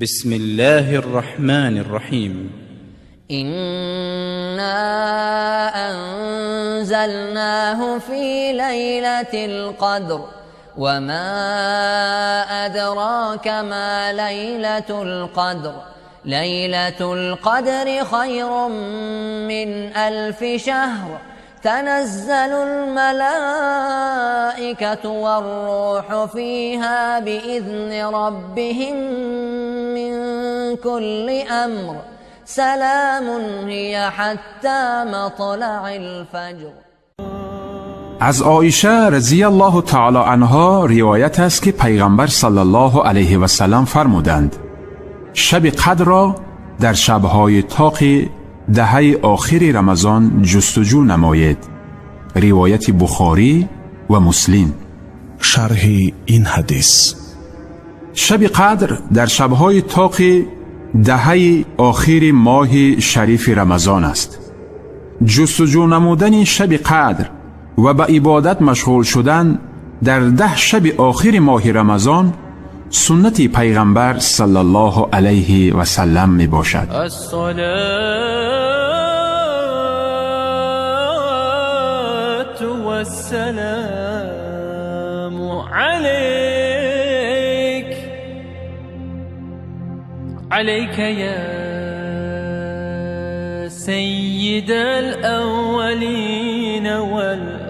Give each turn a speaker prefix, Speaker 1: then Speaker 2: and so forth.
Speaker 1: بسم الله الرحمن الرحيم.
Speaker 2: إنا أنزلناه في ليلة القدر وما أدراك ما ليلة القدر ليلة القدر خير من 1000 شهر تنزل الملائكة والروح فيها بإذن ربهم من كل أمر سلام هي حتى مطلع الفجر.
Speaker 3: از عایشه رضی الله تعالی عنها روایت است که پیغمبر صلی الله علیه و سلم فرمودند: شب قدر را در شبهای طاق دهه آخر رمضان جستجو نمایید. روایت بخاری و مسلم.
Speaker 4: شرح این حدیث:
Speaker 3: شب قدر در شبهای طاق دهه آخر ماه شریف رمضان است. جستجو نمودن شب قدر و به عبادت مشغول شدن در 10 شب آخر ماه رمضان سنت پیغمبر صلی الله علیه و سلم می باشد.
Speaker 5: الصلاة والسلام عليك عليك يا سيد الأولين والآخرين.